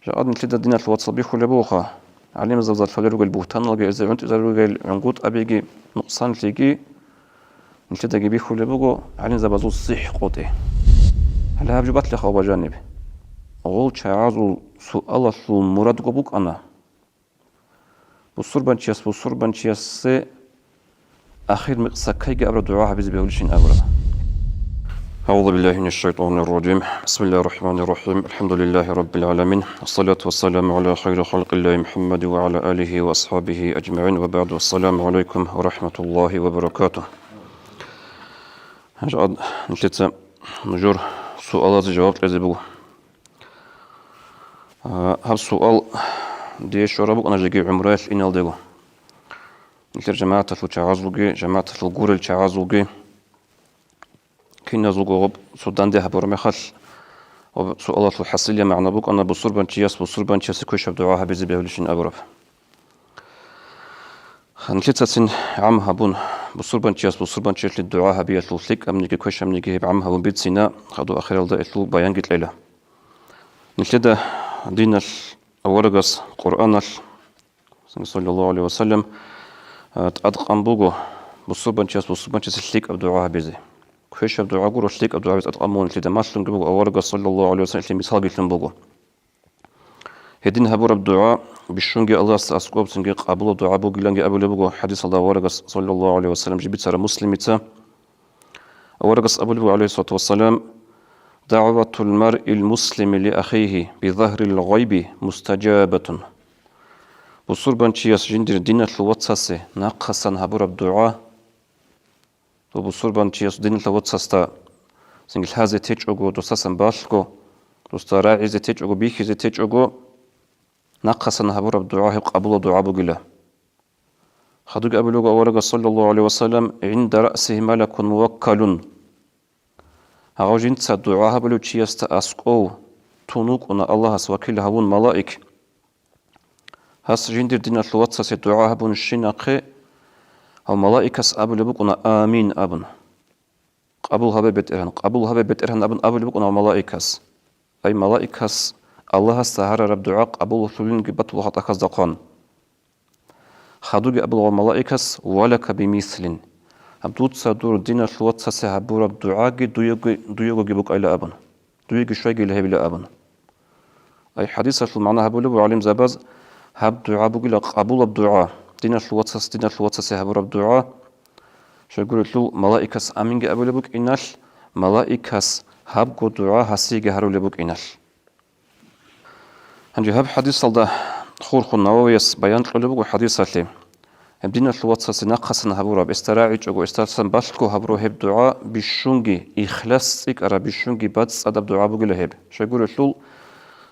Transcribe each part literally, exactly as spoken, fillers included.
Жакъа нилъеда диналъул вацал бихьулеб бугоха, гӀалимзабазда лъалел ругел бугьтаналги, гьезда гӀунтӀизарулел гӀунгутӀабиги, нукъсанлъиги нилъедаги бихьулеб буго, гӀалимзабазул сихӀ къотӀи. Гьале гьаб жо батлаха, ваба жаниб. Гъол чагӀазул суалалъул мурадго букӀана бусурбанчияс бусурбанчиясе ахир микъ саккайги абураб дугӀа гьабизе бегьулищин абураб. أعوذ بالله من الشيطان الرجيم. بسم الله الرحمن الرحيم. الحمد لله رب العالمين. الصلاة والسلام على خير خلق الله محمد وعلى آله وأصحابه أجمعين. وبعد. السلام عليكم ورحمة الله وبركاته. Гьанже ад-, нилъеца нужер суалазе жаваб кьезе буго. А, гьаб суал дие щвараб букӀана жеги гӀумраялъ иналдего. Нилъер жамагӀаталъул чагӀазулги, жамагӀаталъул гурел чагӀазулги, киназулго гъоб цо данде гьабураб мехалъ, гъоб суалалъул хӀасилия магӀна букӀана бусурбанчияс бусурбанчиясе квешаб дугӀа гьабизе бегьулищин абураб. Нилъецацин гӀам гьабун, бусурбанчияс бусурбанчиялъе дугӀа гьабиялъул лъикӀабниги квешабниги гьеб гӀам гьабун бицина, хадуб ахиралда гьелъул баянги кьела. Нилъеда диналъ, аварагас Къуръаналъ, саллаллагьу гӀалайгьи ва саллам, а, тӀадкъан буго бусурбанчияс бусурбанчиясе лъикӀаб дугӀа гьабизе. Квешаб дугӀа гуро, лъикӀаб дугӀа гьабизе тӀадкъан буго нилъеда. Малъунги буго, аварагас, саллаллагьу гӀалайгьи ва саллам, гьелъие мисалги лъун буго. Гьедин гьабураб дугӀа бищунги Аллагьасда аскӀоб, цинги къабулаб дугӀа бугиланги абулеб буго хӀадисалда аварагас, саллаллагьу гӀалайгьи ва саллам, жиб бицараб Муслимица. Аварагас абулеб буго, гӀалайгьиссалату вассалам: «ДагӀватул маръил муслими ли ахихи би загьрил гъайби мустажабатун». Бусурбанчияс жиндир диналъул вацасе нахъасан гьабураб дугӀа, Дов бусурбанчияс диналъул вацасда цинги лъазе течӀого, досасан балъго, досда рагӀизе течӀого, бихьизе течӀого, нахъасан гьабураб дугӀа гьеб къабулаб дугӀа бугила. Хадуги абулего аварагас, саллаллагьу гӀалайгьи ва саллам: «ГӀинда раъсигьи малакун муваккалун». Гьав жинца дугӀа гьабулев чиясда аскӀов тун вукӀуна Аллагьас вакил гьавун малаик. Гьас жиндир диналъул вацасе дугӀа гьабун щинахъе, гьав малаикас абулеб букӀуна: «Амин», – абун. «Къабул гьабе, БетӀергьан, къабул гьабе, БетӀергьан», – абун абулеб букӀуна гьав малаикас. Ай, малаикас Аллагьасда гьарараб дугӀа къабуллъулинги батула тӀахьазда хъван. Хадуги абула гьав малаикас: «Ва лака бимислин». Гьаб дуца дур диналъул вацасе гьабураб дугӀаги дуего-, дуегоги букӀайла абун. Дуеги щвайгила гьебила абун. Ай хӀадисалъул магӀна гьабулеб буго гӀалимзабаз, гьаб дугӀа бугила къабулаб дугӀа, диналъул вацас, диналъул вацасе гьабураб дугӀа, щайгурелъул малаикас аминги абулеб букӀиналъ, малаикас гьабго дугӀа гьасиеги гьарулеб букӀиналъ. Гьанже гьаб хӀадисалда хурхун Нававияс баян кьолеб буго хӀадисалъе. Гьеб диналъул вацасе нахъасан гьабураб, эсда рагӀичӀого, эсдасан балъго гьабураб гьеб дугӀа бищунги ихлас цӀикӀкӀараб, бищунги бацӀцӀадаб дугӀа бугила гьеб. Щайгурелъул,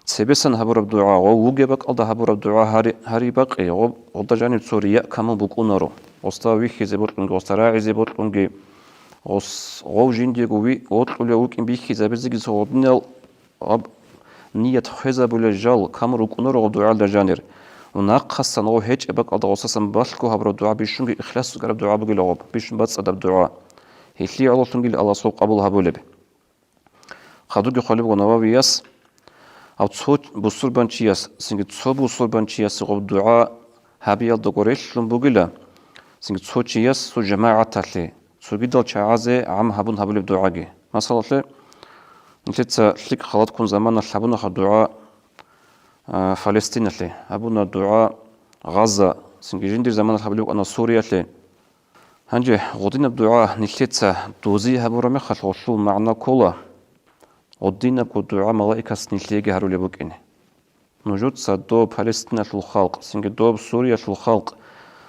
цебесан гьабураб дугӀа, гъов вугеб бакӀалда гьабураб дугӀа гьари-, гьари бакъи, гъоб, гъолда жаниб цо рияъ камун букӀунаро, гъосда вихьизе бокьунги, гъосда рагӀизе бокьунги, гъос, гъов жиндиего ви-, вокьулев вукӀин бихьизабизеги цо гъодинал гьаб ният хвезабулел жал камун рукӀунаро гъоб дугӀалда жанир. Ва нахъасан гъов гьечӀеб бакӀалда гъосасан балъго гьабураб дугӀа бищунги ихлас цӀикӀкӀараб дугӀа бугила гъоб, бищун бацӀцӀадаб дугӀа. Гьелъие гӀололъунгил Аллагьас гъоб къабул гьабулеб. Хадуги хъвалеб буго Нававияс, гьав цо бусурбанчияс, цинги цо бусурбанчиясе гъоб дугӀа гьабиялдаго релълъун бугила, цинги цо чияс цо жамагӀаталъе, цогидал чагӀазе гӀам гьабун гьабулеб дугӀаги. Масалалъе, нилъеца лъикӀ халатккун заманалъ гьабунаха дугӀа, а, Палестиналъе, гьабуна дугӀа Газа, цинги жиндир заманалъ гьабулеб букӀана Суриялъе. Гьанже гъодинаб дугӀа нилъеца дозе гьабураб мехалъ гъолъул магӀна ккола, гъодинабго дугӀа малаикас нилъееги гьарулеб букӀине. Нужеца доб Палестиналъул халкъ, цинги доб Суриялъул халкъ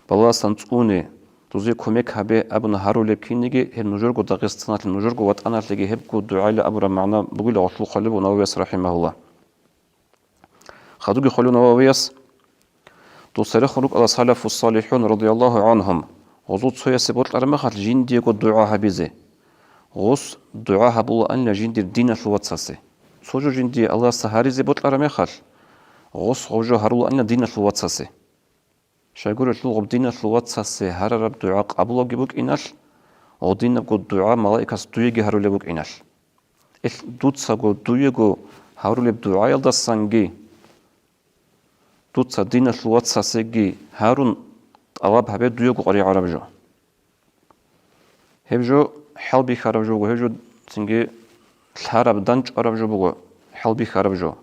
балагьасан цӀуне, дозе кумек гьабе абун гьарулеб кинниги, гьеб нужерго Дагъистаналъе, нужерго ватӀаналъеги гьебго дугӀайилан абураб магӀна бугила гъолъул хъвалеб буго Нававияс, рахӀимагьуллагь. Хадуги хъвалеб буго Нававияс, досда рехун рукӀана салафу-салихӀун радияллагьу гӀангьум, гъозул цоясе бокьараб мехалъ жиндиего дугӀа гьабизе. Гъос дугӀа гьабулаанила жиндир диналъул вацасе. Цо жо жиндие Аллагьасда гьаризе бокьараб мехалъ, гъос гъов жо гьарулаанила диналъул вацасе. Щайгурелъул гъоб диналъул вацасе гьарараб дугӀа къабулабги букӀиналъ, гъодинабго дугӀа малаикас дуеги гьарулеб букӀиналъ. Ил дуцаго дуего гьарулеб дугӀаялдасанги Дуца диналъул вацасеги гьарун, тӀалаб гьабе дуего къваригӀараб жо. Гьеб жо хӀалбихьараб жо буго, гьеб жо цинги лъараб, дандчӀвараб жо буго, хӀалбихьараб жо.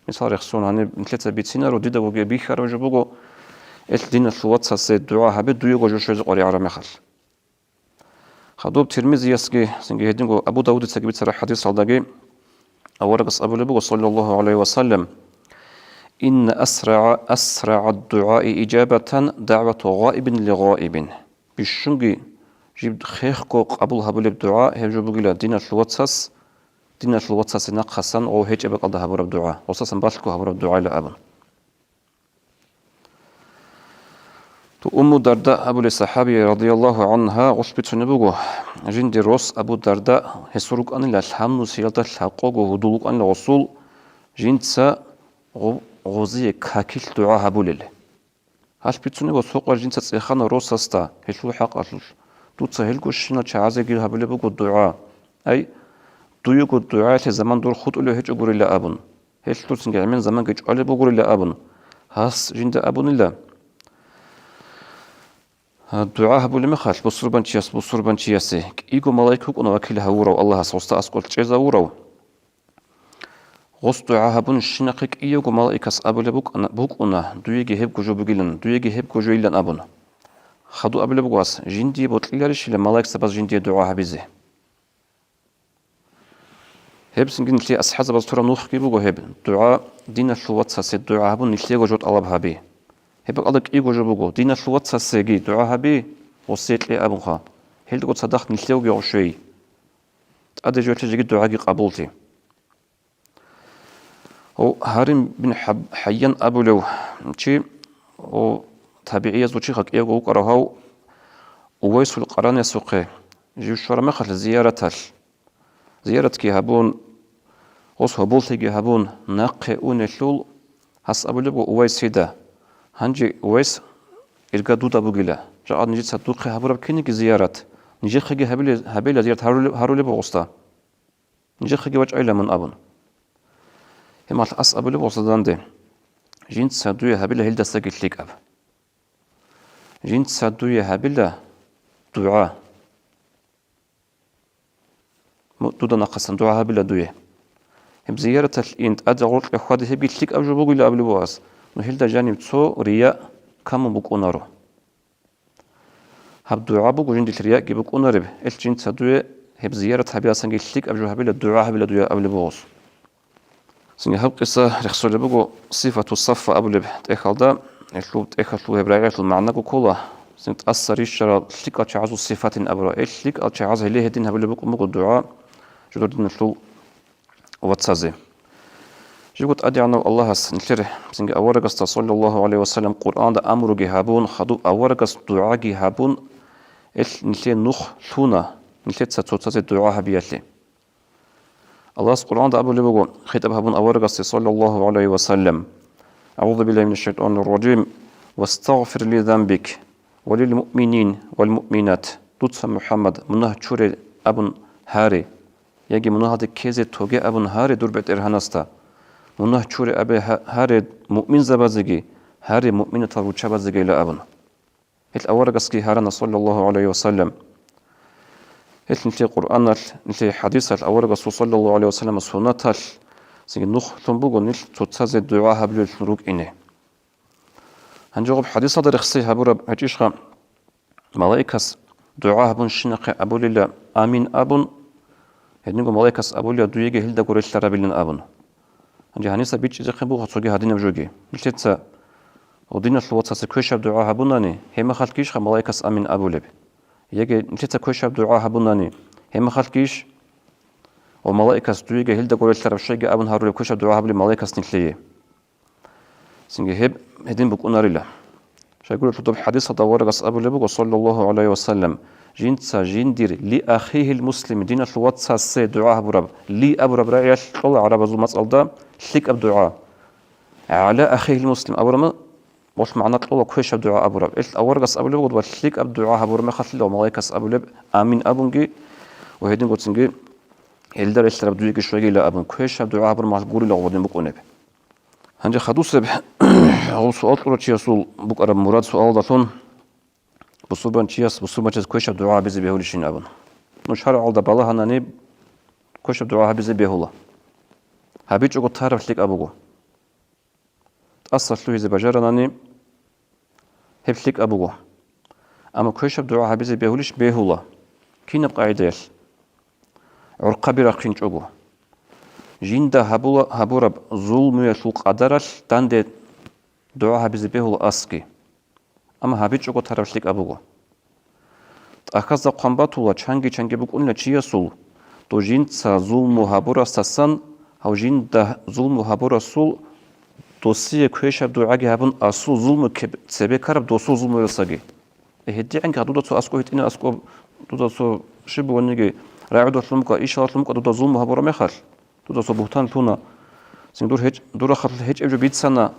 Мисал рехсон, гьаниб нилъеца бицинаро, дидаго бихьараб жо буго, эл диналъул вацасе дугӀа гьабе дуего жо щвезе къваригӀараб мехалъ. Хадуб Тирмизиясги, цинги гьединго Абу Давудицаги бицараб хӀадисалдаги аварагас абулеб буго, саллаллагьу гӀалайгьи ва саллам: «Инна асрагӀа, асрагӀад дугӀаи ижабатан дагӀвату гъаибин ли гъаибин». Бищунги жиб хехго къабул гьабулеб дугӀа гьеб жо бугила диналъул вацас, диналъул вацасе нахъасан гъов гьечӀеб бакӀалда гьабураб дугӀа, гъосасан балъго гьабураб дугӀайила абун. То Умму Дарда абулей сахӀабия, радияллагьу гӀангьа, гъолъ бицунеб буго, жинди рос Абу Дарда, гьесул рукӀанила лъабнусиялда лъабкъого гьудул вукӀанила гъосул, жинца гъо-, гъозие какилъ дугӀа гьабулел. Гьалъ бицунеб буго, цо къваригӀинав жинца цӀехана росасда гьелъул хӀакъалъулъ: «Дуца гьелгощинал чагӀазеги гьабулеб буго дугӀа. Ай, дуего дугӀаялъе заман дур хутӀулев гьечӀогурила», — абун. Гьелъ дур цинги гӀемер заманги чӀвалеб бугурила абун. Гьас жинда абунила, гьа, дугӀа гьабулеб мехалъ бусурбанчияс бусурбанчиясе, кӀиго малаик вукӀуна вакил гьавурав Аллагьас гъосда аскӀор чӀезавурав. Гъос дугӀа гьабунщинахъе кӀиявго малаикас абулеб букӀана, букӀуна, дуеги гьебго жо бугилан, дуеги гьебго жойилан абун. Хадуб абулеб буго гьас, жиндие бокьиларищила малаикзабаз жиндие дугӀа гьабизе? Гьеб цинги нилъее асхӀабзабаз тураб нухги буго гьеб, дугӀа, диналъул вацасе дугӀа гьабун, нилъего жо тӀалаб гьаби. Гьеб бакӀалда кӀиго жо буго, диналъул вацасеги дугӀа гьаби, гъосие кье абунха, гьелдаго цадахъ нилъееги гъов щвей. ТӀаде жо лъе жеги дугӀаги къабуллъи. Гьав Гьарим бин Хаб-, ХӀайян абулев чи, гьав табигӀиязул чиха кӀиявго вукӀарав гьав, Увайсул Къараниясухъе жив щвараб мехалъ зияраталъ, зияратги гьабун, гъос гьоболлъиги гьабун, нахъе унелъул, гьас абулеб буго Увайсида: «Гьанже, Увайс, ирга дуда бугила, жакъа нижеца духъе гьабураб кинеги зиярат, нижехъеги гьабиле-, гьабила зиярат гьарулеб, гьарулеб буго гъосда. Нижехъеги вачӀайила мун», — абун. Гьеб мехалъ ас абулеб буго гъосда данде: «Жинца дуе гьабила гьелдасаги лъикӀаб. Жинца дуе гьабила дугӀа. Му-, дуда нахъасан дугӀа гьабила дуе. Гьеб зияраталъ ин, тӀаде гъоркье хьваде, гьебги лъикӀаб жо бугила», — абулеб буго ас, но гьелда жаниб цо рияъ камун букӀунаро. Гьаб дугӀа буго жиндилъ рияъги букӀунареб, эл жинца дуе гьеб зиярат гьабиласанги лъикӀаб жо гьабила, дугӀа гьабила дуе абулеб буго гъос. Цинги гьаб къиса рехсолеб буго Сифату Саффа абулеб тӀехьалда, гьелъул тӀехьалъул гьеб рагӀиялъул магӀнаго ккола, цинги тӀаса рищарал лъикӀал чагӀазул сифатин абураб, эл лъикӀал чагӀаз гьеле гьедин гьабулеб букӀун буго дугӀа жодор диналъул вацазе. Живго ТӀадегӀанав Аллагьас нилъер цинги аварагасда, саллаллагьу гӀалайгьи ва саллам, Къуръанда амруги гьабун, хадуб аварагас дугӀаги гьабун, эл нилъее нух лъуна, нилъеца цоцазе дугӀа гьабиялъе. Аллагьас Къуръанда абулеб буго, хитӀаб гьабун аварагасде, саллаллагьу гӀалайгьи ва саллам: «АгӀузу биллагьи минаш шайтӀанир ражим. Вастагъфир ли занбик ва лил муъминин вал муъминат». Дуца, МухӀаммад, мунагь чуре абун гьаре, яги мунагьалде ккезе тоге абун гьаре дур БетӀергьанасда. Мунагь чуре абе гьа-, гьаре муъминзабазеги, гьаре муъминатал руччабазегийила абун. Гьел аварагасги гьарана, саллаллагьу гӀалайгьи ва саллам. Гьел нилъее Къуръаналъ, нилъее хӀадисалъ, аварагасул, саллаллагьу гӀалайгьи ва саллам, суннаталъ цинги нух лъун буго нилъ цоцазе дугӀа гьабулеллъун рукӀине. Гьанже гъуб хӀадисалда рехсей гьабураб гьечӀищха, малаикас дугӀа гьабунщинахъе абулила: «Амин», — абун, гьединго малаикас абулила: «Дуеги гьелдаго релълъарабилан», — абун. Гьанже гьаниса бичӀчӀизехъин буго цоги гьадинаб жоги. Нилъеца гъудиналъул вацасе квешаб дугӀа гьабунани, гьеб мехалъгийищха малаикас «Амин» абулеб? Яги нилъеца квешаб дугӀа гьабунани, гьеб мехалъгийищ ва малаикас дуеги гьелдаго релълъараб щайги абун гьарулеб квешаб дугӀа гьабулеб малаикас нилъее? Цинги гьеб гьедин букӀунарила. Щайгурелъул доб хӀадисалда аварагас абулеб буго, саллаллагьу гӀалайгьи ва саллам: «Жинца жиндир ли ахихил муслим, диналъул вацасе дугӀа гьабураб, ли абураб рагӀиялъ кьола гӀарабазул мацӀалда лъикӀаб дугӀа. ГӀала ахихил муслим абураб, гъолъ магӀна кьола квешаб дугӀа абураб». Эл аварагас абулеб буго, ва лъикӀаб дугӀа гьабураб мехалъила ва малаикас абулеб «Амин» абунги, ва гьединго цинги гьелда релълъараб дуеги щвегила абун, квешаб дугӀа гьабураб мехалъ гурила гъодин букӀунеб. Гьанже хадусеб Гъов суал кьурав чиясул букӀараб мурад суалдалъун, бусурбан чияс бусурбанчияс квешаб дугӀа гьабизе бегьулищин абун. Ну, шаргӀалда балагьанани, квешаб дугӀа гьабизе бегьула. ГьабичӀого тараб лъикӀаб буго. ТӀаса лъугьизе бажаранани, гьеб лъикӀаб буго. Амма квешаб дугӀа гьабизе бегьулищ? Бегьула. Кинаб къагӀидаялъ? ГӀурхъаби рахъинчӀого. Жинда гьабула-, гьабураб зулмуялъул къадаралъ данде дугӀа гьабизе бегьула асги. Амма гьабичӀого тараб лъикӀаб буго. ТӀахьазда хъван батула, чанги-чанги букӀунила чиясул, дов жинца зулму гьабурасдасан, гьав жинда зулму гьабурасул досие квешаб дугӀаги гьабун, асул зулму кеб-, цебе ккараб досул зулмуялдасаги. Э, гьедигӀанги дуда цо аскӀов гьитӀина, аскӀоб дуда цо щиб бугониги, рагӀудалъун букӀа, ишалалъун букӀа дуда зулму гьабураб мехалъ, дуда цо бугьтан лъуна, цин дур гьечӀ-, дур рахъалъулъ гьечӀеб жо бицана.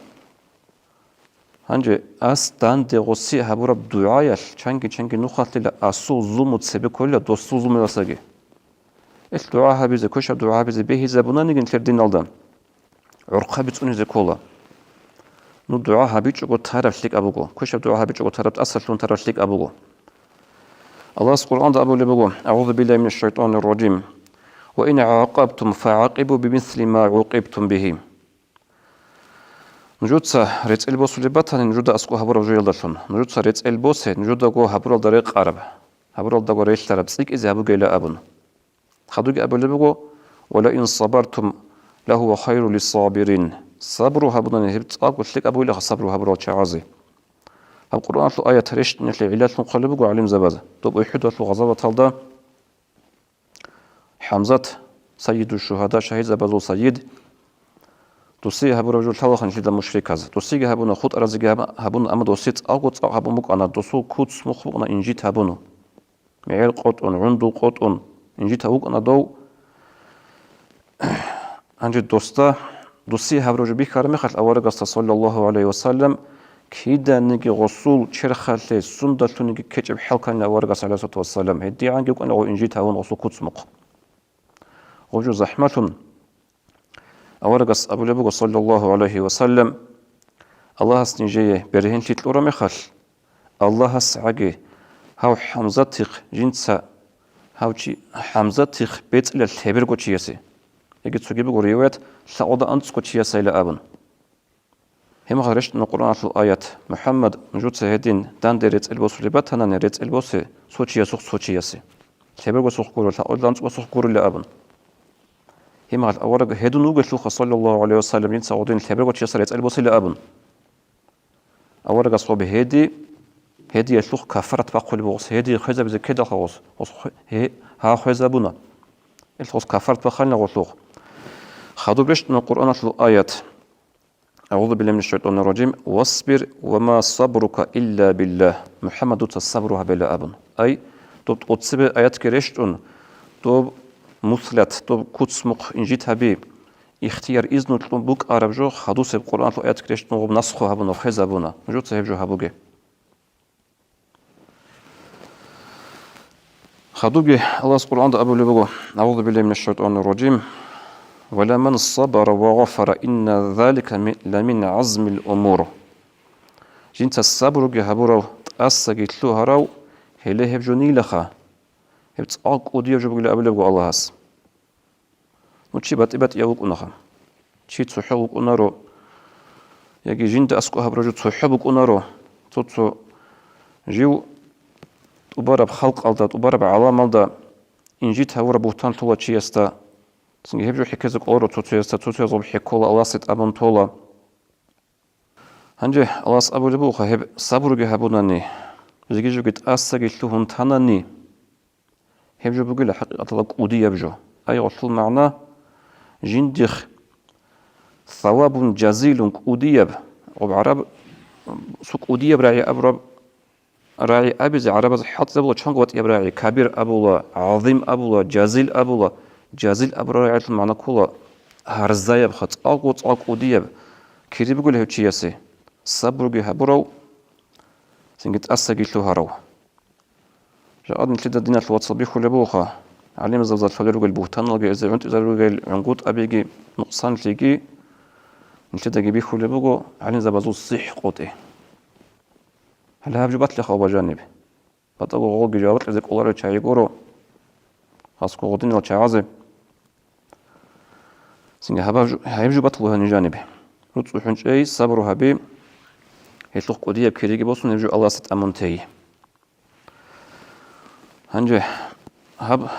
Гьанже ас данде гъоси гьабураб дугӀаялъ чанги-чанги нухалъила асул зулму цебе кколила досул зулмуялдасаги. Ил дугӀа гьабизе, квешаб дугӀа гьабизе бегьизабунанигин лъер диналда, гӀурхъаби цӀунизе ккола. Ну, дугӀа гьабичӀого тараб лъикӀаб буго, квешаб дугӀа гьабичӀого тараб, тӀасалъун тараб лъикӀаб буго. Аллагьас Къуръанда абулеб буго: «АгӀузу биллагьи минаш шайтӀанир ражим. Ва ин гӀакъабтум фагӀакъибу бимисли ма гӀукъибтум бигьи». Нужеца рецӀел босулеб батани нужеда аскӀоб гьабураб жоялдалъун, нужеца рецӀел босе нужедаго гьабуралда рекъараб, гьабуралдаго релълъараб, цӀикӀкӀизе гьабугейилан абун. Хадубги абулеб буго: «Ва ла ин сабартум лагьува хайру лиссабирин». Сабру гьабунани гьеб цӀакъго лъикӀаб бугилаха сабру гьабурал чагӀазе. Гьаб Къуръаналъул аят рещтӀиналъе гӀиллалъун хъвалеб буго гӀалимзабаз, доб УхӀудалъул гъазаваталда ХӀамзат, сайиду шугьада, шагьидзабазул сайид, досие гьабураб жо лъалаха нилъеда мушриказ. Досиеги гьабуна, хутӀаразеги гьаб-, гьабуна, амма досие цӀакъго цӀакъ гьабун букӀана, досул куц мухъ букӀана инжит гьабуна. МегӀер къотӀун, гӀундул къотӀун, инжит гьабун букӀана дов. Гьанже досда, досие гьабураб жо бихьараб мехалъ аварагасда, саллаллагьу гӀалайгьи ва саллам, киданиги гъосул черхалъе сундалъуниги ккечӀеб хӀал кканила аварагас, гӀалайгьиссалату вассалам, гьедигӀанги букӀана гъов инжит гьабун гъосул куц мухъ. Гъов жо захӀмалъун, аварагас абулеб буго, саллаллагьу гӀалайгьи ва саллам: «Аллагьас нижее бергьенлъи кьураб мехалъ, Аллагьас гӀаги гьав ХӀамзатихъ жинца, гьав чи ХӀамзатихъ бецӀила лъеберго чиясе». Яги цоги буго риваят, лъакъода анцӀго чиясайила абун. Гьеб мехалъ рещтӀуна Къуръаналъул аят: «МухӀаммад, нужеца гьедин данде рецӀел босулеб батанани, рецӀел босе цо чиясухъ цо чиясе. Лъебергосухъ гуро, лъакъода анцӀгосухъ гурила», – абун. Гьеб мехалъ авараг гьедун вугелъулха, саллаллагьу гӀалайгьи ва саллам, жинца гъодин лъеберго чиясда рецӀел босила абун. Аварагас гъоб гьеди, гьедиялъухъ кафарат бахъулеб гъос, гьеди хвезабизе ккедалха гъос, гъос хве-, гье-, гьа хвезабуна. Ил гъос кафарат бахъанила гъолъухъ. Хадуб рещтӀуна Къуръаналъул аят: «АгӀузу биллагьи минаш шайтӀанир ражим. Васбир ва ма сабрука илла биллагь». МухӀаммад, дуца сабру гьабила абун. Ай, доб тӀоцебе аятги рещтӀун, доб муслят, доб куц мухъ инжит гьаби, ихтияр, изну кьун букӀараб жо хадусеб Къуръаналъул аятги рещтӀун гъоб насху гьабуна, хвезабуна. Нужеца гьеб жо гьабуге. Хадубги Аллагьас Къуръанда абулеб буго: «АгӀузу биллагьи минаш шайтӀанир ражим. Ва ламан сабара ва гъафара инна залика ми-, ламин гӀазмил умур». Жинца сабруги гьабурав, тӀасаги лъугьарав, гьеле гьеб жо нилаха. Гьеб цӀакъ кӀудияб жо бугилан абулеб буго Аллагьас. Ну, чи батӀи-батӀияв вукӀунаха. Чи цохӀо вукӀунаро, яги жинда аскӀоб гьабураб жо цохӀо букӀунаро. Цо-цо жив тӀубараб халкъалда, тӀубараб гӀаламалда инжит гьавураб бугьтан лъола чиясда. Цинги гьеб жо хӀехьезе кӀоларо цо-цоясда, цо-цояз гъоб хӀехьола, Аллагьасе тӀамун тола. Гьанже Аллагьас абулеб бугоха, гьеб сабруги гьабунани, жеги-жоги тӀасаги лъугьун танани, гьеб жо бугила хӀакъикъаталда кӀудияб жо. Ай гъолъул магӀна, жиндихъ савабун жазилун кӀудияб, гъоб гӀараб, цо кӀудияб рагӀи абураб, рагӀи абизе гӀарабаз хӀалтӀизабула чанго батӀияб рагӀи, кабир абула, гӀазим абула, жазил абула. Жазил абураб рагӀиялъул магӀна ккола гьарзаябха, цӀакъго-цӀакъ кӀудияб кири бугила гьев чиясе, сабруги гьабурав, цинги тӀасаги лъугьарав. Жакъа нилъеда, диналъул вацал, бихьулеб бугоха, гӀалимзабазда лъолел ругел бугьтаналги, гьезда гӀунтӀизарулел гӀунгутӀабиги, нукъсанлъиги, Нилъедаги бихьулеб буго гӀалимзабазул сихӀ къотӀи. Гьале гьаб жо батлаха, ва жаниб. БатӀаго гъолги жаваб кьезе кӀоларев чагӀи гуро, хасго гъодинал чагӀазе. Цинги гьаб жо-, гьаб жо батлугьани жаниб. РуцӀцӀухӀун чӀей, сабру гьаби, гьелъухъ кӀудияб кириги босун, гьеб жо Аллагьасда тӀамун тей. Гьанже гьаб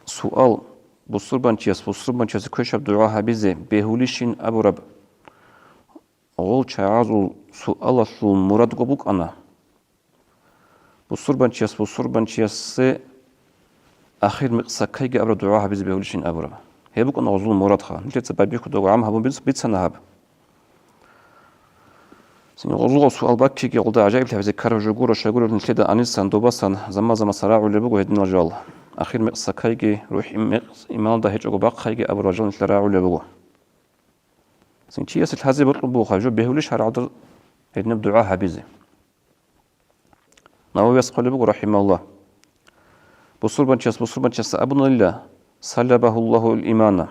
суал, бусурбанчияс бусурбанчиясе квешаб дугӀа гьабизе бегьулищин абураб гъол чагӀазул суалалъул мурадго букӀана, бусурбанчияс бусурбанчиясе ахир микъ саккайги абураб дугӀа гьабизе бегьулищин абураб. Гьеб букӀана гъозул мурадха. Нилъеца байбихьуда гӀам гьабун биц-, бицана гьаб. Цинги гъозул суал баккиги гъолда гӀажаиблъи гьабизе ккараб жо гуро, щайгурелъул нилъеда анисан, добасан, заман-замаса рагӀулеб буго гьединал жал. Ахир микъ саккайги, рухӀ им-, микъ иманалда гьечӀого бахъайги абураб жал нилъеда рагӀулеб буго. Цин чиясе лъазе бокьун буго гьаб жо бегьулищ гьаргӀадал гьединаб дугӀа гьабизе. Нававияс хъвалеб буго, рахӀимагьуллагь, бусурбанчияс бусурбанчиясда абуналила: «Салабагьуллагьул имана».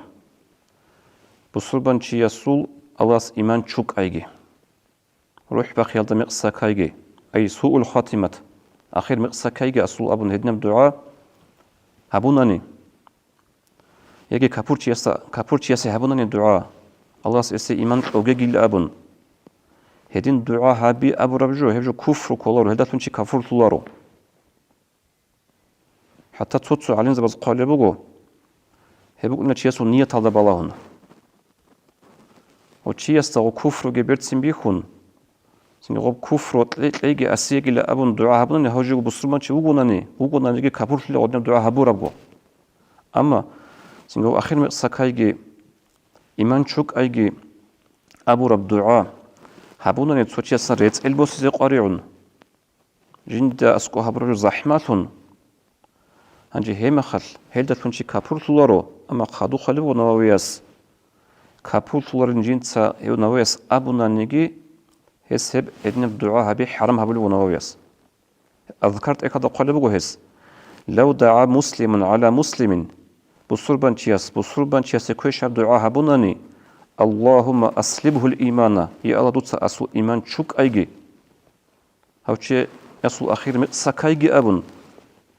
Бусурбанчиясул Аллагьас иман чукӀайги, рухӀ бахъиялда мекъ сакайги, ай суул хатимат, ахир мекъ сакайги асул абун гьединаб дугӀа гьабунани, яги капурчиясда, капурчиясе гьабунани дугӀа, Аллагьас эсе иман кьогегил абун, гьедин дугӀа гьаби абураб жо, гьеб жо куфру кколаро, гьелдалъун чи капурлъуларо. ХӀатта цо-цо гӀалимзабаз хъвалеб буго, гьеб букӀуна чиясул нияталда балагьун. Ва чиясда гъо куфруги берцин бихьун, цинги гъоб куфру кье-, кьейги асиягила абун дугӀа гьабунани, гьав жего бусурманчи вугонани, вугонаниги капурлъила гъодинаб дугӀа гьабурабго. Амма цинги гъоб ахир мекъ сакайги, иман чукӀайги абураб дугӀа гьабунани цо чиясда рецӀел босизе къваригӀун, жинда аскӀо гьабураб жо захӀмалъун, гьанже гьеб мехалъ гьелдалъун чи капурлъуларо, амма хадуб хъвалеб буго Нававияс, капурлъуларин жинца гьев Нававияс абунаниги, гьес гьеб гьединаб дугӀа гьаби хӀарам гьабулеб буго Нававияс. Азкар тӀехьалда хъвалеб буго гьес: «Лав дагӀа муслимун гӀала муслимин», бусурбанчияс бусурбанчиясе квешаб дугӀа гьабунани: «Аллагьумма аслибгьул имана», я Аллагь, дуца асул иман чукӀайги, гьав чи асул ахир мекъ сакайги абун,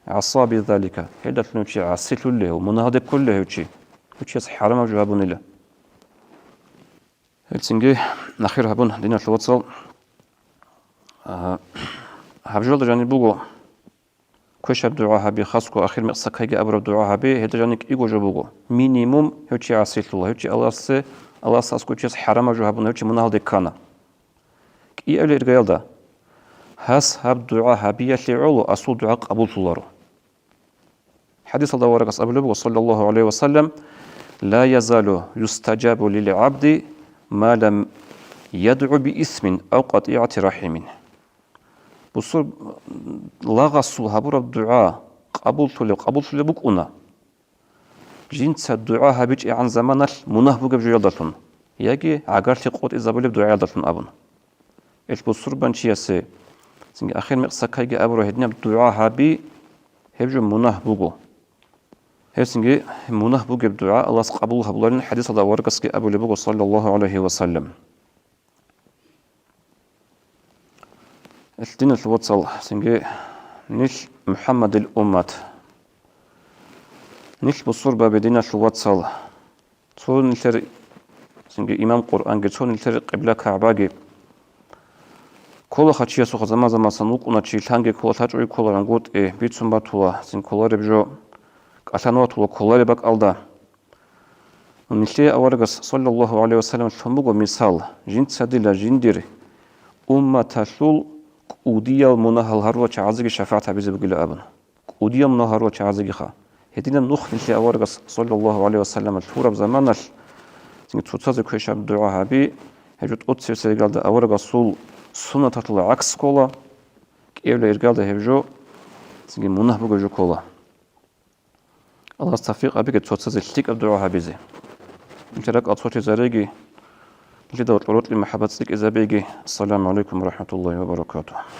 гӀаса бизалика, гьелдалъун гьев чи гӀасилъулев, мунагьалде кколев гьев чи, гьев чияс хӀарамаб жо гьабунила. Гьелцинги ахир гьабун, диналъул вацал, а, гьаб жоялда жаниб буго, квешаб дугӀа гьаби, хасго ахир мекъ сакайги абураб дугӀа гьаби, гьелда жаниб кӀиго жо буго. Минимум гьев чи гӀасилъула, гьев чи Аллагьасде, Аллагьас аскӀов чияс хӀарамаб жо гьабун, гьев чи мунагьалде ккана. КӀиабилеб иргаялда, гьас гьаб дугӀа гьабиялъе гӀоло асул дугӀа къабуллъуларо. ХӀадисалда аварагас абулеб буго, саллаллагьу гӀалайгьи ва саллам: «Ла язалу юстаджабу лил гӀабди ма лам ядгӀу би исмин ав къатӀигӀати рахӀимин». Бусур-, лагъасул гьабураб дугӀа къабуллъулеб, къабуллъулеб букӀуна, жинца дугӀа гьабичӀегӀан заманалъ мунагь бугеб жоялдалъун яги гӀагарлъи къотӀизабулеб дугӀаялдалъун абун. Ил бусурбанчиясе цинги ахир мекъ сакайги абураб гьединаб дугӀа гьаби, гьеб жо мунагь буго. Гьеб цинги мунагь бугеб дугӀа Аллагьас къабул гьабуларин хӀадисалда аварагасги абулеб буго, саллаллагьу гӀалайгьи ва саллам. Ил диналъул вацал, цинги нилъ МухӀаммадил уммат. Нилъ бусурбаби, диналъул вацал. Цо нилъер цинги имам Къуръанги, цо нилъер къибла КагӀбаги. Кколаха чиясухъа заман-замасан вукӀуна чи, лъанги ккола, лъачӀоги ккола, рангутӀи бицун батула, цин кколареб жо кӀалъан ватула кколареб бакӀалда. Нилъее аварагас, саллаллагьу гӀалайгьи ва саллам, лъун буго мисал: жинца дила жиндир умматалъул кӀудиял мунагьал гьарурал чагӀазеги шафагӀат гьабизе бугила абун. КӀудиял мунагь гьарурал чагӀазегиха. Гьединаб нух нилъее аварагас, саллаллагьу гӀалайгьи ва саллам, лъураб заманалъ, цоцазе квешаб дугӀа гьаби, гьеб жо тӀоцебесеб иргалда аварагасул суннаталъул гӀакс ккола, кӀиабилеб иргалда гьеб жо цинги мунагь бугеб жо ккола. Аллагьас тавфикъ гьабеги цоцазе лъикӀаб дугӀа гьабизе. Нилъер ракӀал цолъизареги, нилъеда гьоркьор рокьи махӀаббат цӀикӀкӀизабеги. Ассаламу гӀалайкум ва рахӀматуллагьи ва баракатугь.